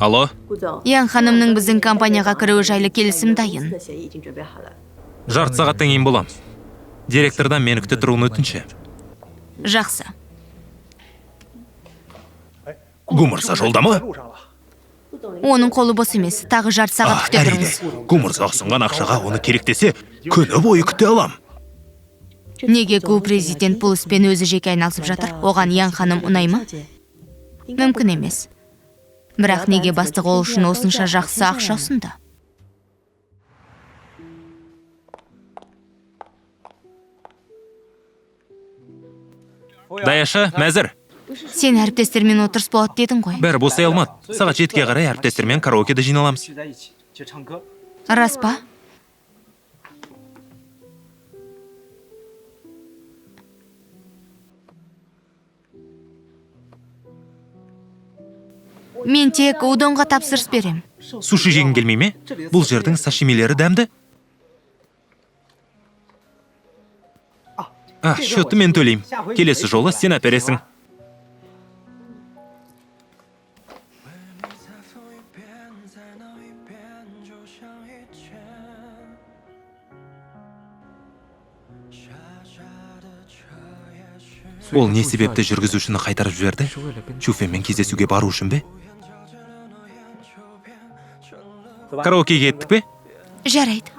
Алло? Ян ханымның біздің компанияға кіруі жайлы келісім дайын. Жарты сағаттан кейін болам. Директордан мені күте тұруын өтінші. Жақсы. Гу мырза жолда ма? Оның қолы бос емес. Тағы жарты сағат күте Әрине. тұрыңыз. Гу мырза ұсынған ақшаға оны керек десе, күні бойы күте алам. Неге Гу президент бұл іспен өзі жеке айналысып жатыр? Оған Ян ханым ұнай ма? Мүмкін емес. Бірақ неге бастығы ол үшін осынша жақсы ақша ұсынды? Даяшы, мәзір. Сен әріптестермен отырыс болады дедің ғой. Бәрі босай алмады. Сағат 7-ге қарай әріптестермен караокеде жиналамыз. 聚在一起去唱歌。 Рас па? Мен тек удонға тапсырыс берем. Суши жегің келмей ме? Бұл жердің сашимилері дәмді. А, счетты мен төлеймін. Келесі жолы сен әпересің. Ол не себепті жүргізушіні қайтарып жіберді? Чуфенмен кездесуге бару үшін бе? Караокеге кеттік пе? Жарайды.